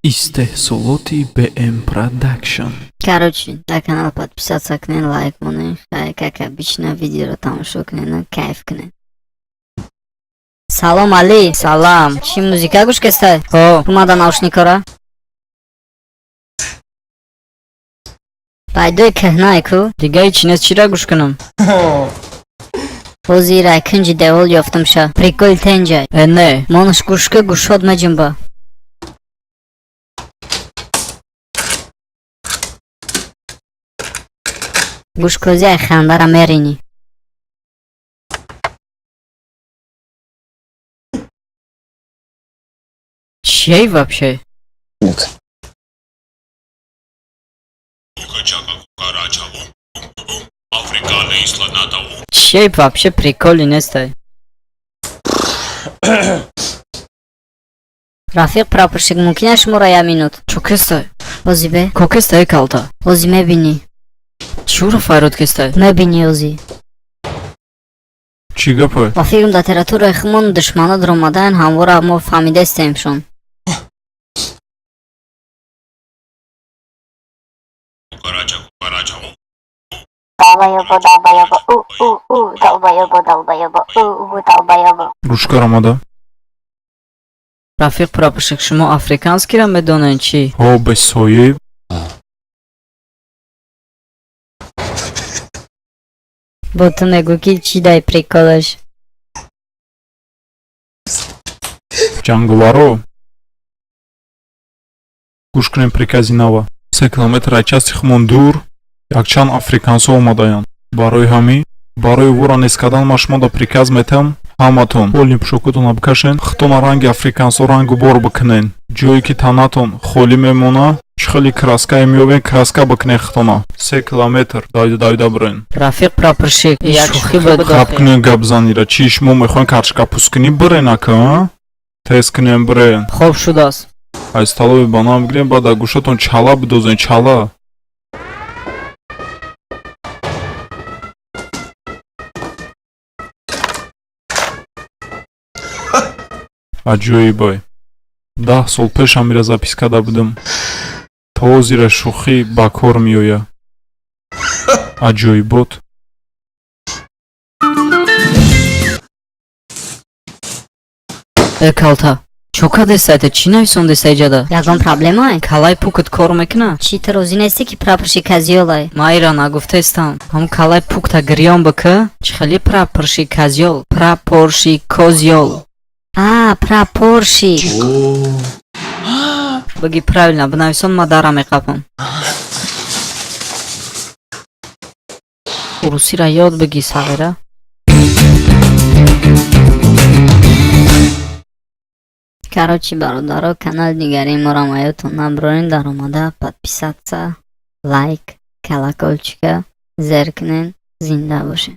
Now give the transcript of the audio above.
Истеҳсолоти БМ Продакшн. Короче, на канал подписаться кунед, лайк монед, хай, как обычно, видеоро тамошо кунед, кайф кунед. Салом, Али. Салам. Чӣ музика гӯш кестай? Ҳо. Омада наушникора? Байдои кӯҳнае ку? Дига ҳеҷ нест, чира гӯш кунам? Ҳозир ай кунҷи девол ёфтам ша. Прикол тенҷай. Э, не. Монаш гӯшка гӯшод меҷунба. Гӯшкози ай хандара меринӣ. Чией вообще? Чией вообще, приколи нестай. Рафиқ прапорщик, мумкин аст шуморо як минут? Чо кестай? Ҳози бе? Ко кестай, калта? Ҳози мебинӣ. Чуро файрод кестай? Мебинӣ ҳози. Чӣ гапе? Ба фикрам, дар территорияи худмон душмано дуромадаанд, ҳамвора мо фаҳмидастемшон. Долбоёбо, долбоёбо, у, у, у, долбоёбо, долбоёбо, у, у, долбоёбо. Ручкар омада? Рафиқ прапорщик, шумо африканскиро медонед чӣ? Ҳо, бесоиб. Бо ту мегӯ, ки чӣ дай приколаш? Ҷанговаро. Гӯш кунем прикази нава. 3 километр аз части хумон дур якчанд африкансо омадаянд. Барои ҳамин, барои вора нест кардан ман шумода приказ метиҳам: ҳаматон полный пӯшокотонро бикашен, хитона ранги африкансо рангу бор бикунен. Ҷое ки танатон холӣ мемона, чӣ хеле краскае меёбен, краска бикунен хитона. 3 километр давида давида бирен. Рафиқ прапорщик, як шӯхӣ буд. Хаб кунен гап занира. Чӣ, шумо мехоҳен картошкапӯст кунӣ бирен ака, а? Тез кунен, бирен. Хоб шудааст. Аз столови банан бигирем, баъд дар гӯшатон чала бидозен, чала. Аҷоибай. 10 сол пеш ҳамира запись карда будам. То ҳозира шӯхӣ ба кор меояд. Аҷоибот. Э, калта. Чо кардестай, чӣ нависондестай ҷада? Ягон проблемае? Калай пукат кор мекуна? Чӣ, ту розӣ нестӣ, ки прапорщик козёлай? Ман ира нагуфтаистам. Ҳам калай пукта гирён бикӣ, чӣ хели прапорщик козёл, прапорщик козёл. А, прапорщик. Биги правильно, бинависон, ма дара меқапам. Урусира ёд биги, сағира. Короче, бародаро, канали дигари моро маётон набурорен, даромада подписаться, лайк, колокольчика зер кунен, зинда бошед.